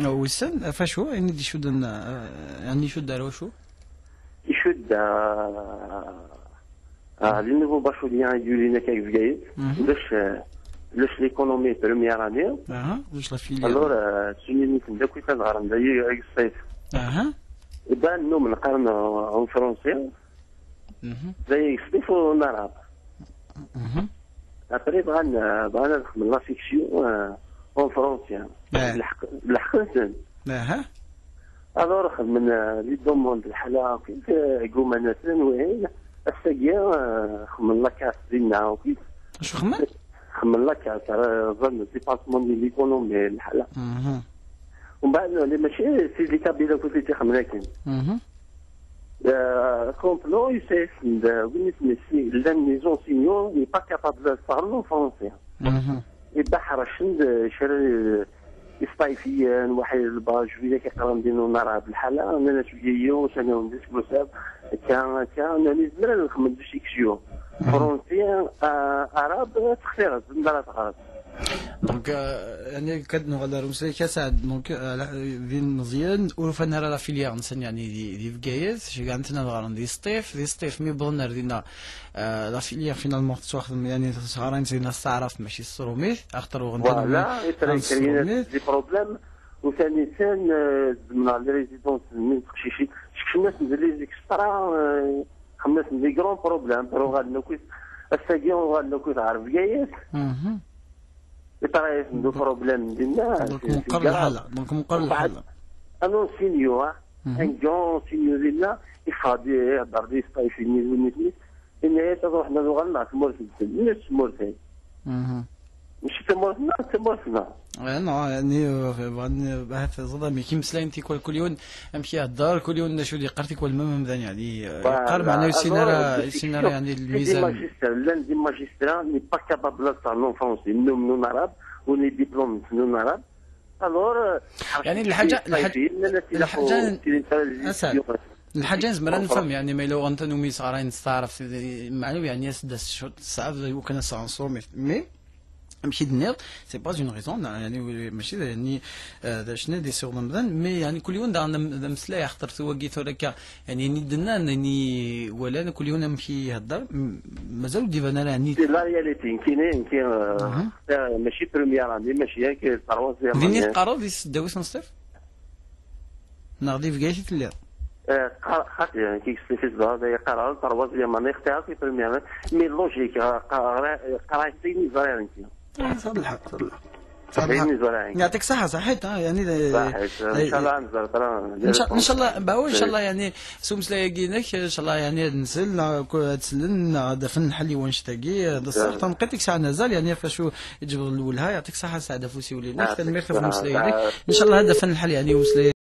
وسن فاشو يعني دي شو يعني شو داروا شو يشد les nouveaux bacheliers يولينا كاك فكايت باش l'économie première année. اها واش la filière. alors سنين نبدا كي تنهار نبدا الصيف. يبان نو نقارن en français زي الصيف en arabe. après بغانا نخدم la section en français بالحق نسن. alors خدمنا les demandes الحالة كيف قوم مثلا وين الساقية خمن la casse ديالنا وكيف شو خمن؟ خمن la casse ظن département ديال l'économie الحالة. ومن بعد ماشي c'est les Kabyles كنت تيخدم لكن complot يسيس وين لان les enseignants n'est pas capable de parler français. يبحر شند شرا يسطايفيا واحد الباج شوية كيقرا نديرو نرى بالحالة انا شوية وسنة وندير بوساب كان انا نزل نخمم section français arabe تخسير زندرة تغرب. donc يعني كاد نغادر مسلاي كاسعد donc فين مزيان وفن راه la filière نسن يعني دي فكايت شي كاع نتنا نغارن دي سطيف mais bon دينا la filière finalement تواخذ يعني صغارين زينا استعرف ماشي السروميت اخطر voilà des problèmes. وثاني ثان من les résidences من تقشيشي شفنا les extras خمس des grands problèmes برو غادي كويس الساقي غادي كويس عارف فكايت يطرا des problèmes ديالنا. donc مقر الحالة donc مقر الحالة. un enseignant un grand enseignant ديالنا يخاضي يهضر دي سطايفي نيت ان هي تروح نغنى مع تمورت نفس مورتين ماشي تمورتنا تمورتنا. non يعني بحث زاد كي مسلاين تيكول كل يوم امشي الدار كل يوم شو اللي قرتي كل ما مبدا يعني يقر معنا يسينار يعني الميزان. l'un des magistrats n'est pas capable de parler français non arabe ou les diplômes non arabe. alors يعني الحاجة اسهل الحاجة زعما نفهم يعني ما لو انت نومي صغارين تعرف معنو يعني ساعات وكان سانسور mais ماشي دنير c'est pas une raison يعني ماشي يعني شنو دي سيغ مثلا mais يعني كل يوم دا مسلاي خاطر تواكي ثورك يعني ندنا يعني ولا كل يوم نمشي يهضر مازال ديفانا يعني c'est la réalité كاينين كاين ماشي première année ماشي هيك troisième. فيني تقرا في داوي سنصيف نغدي في كاع الليل خاطر كي في هذا يقرا troisième année اختار في première mais logique قرايتي زرير صاد الحق صاد الحق يعطيك الصحة صحيت يعني صحيت ان شاء الله نزل. ان شاء الله باو ان شاء الله يعني سومس لا يقينك ان شاء الله يعني نسل تسلن هذا فن حلي ونشتاقي هذا الصح تنقيتك ساعة نزال يعني فاشو يجبر الاولها. يعطيك الصحة سعادة فوسي ولينك تنمير في مسلاينك ان شاء الله هذا فن الحل يعني وسلاي.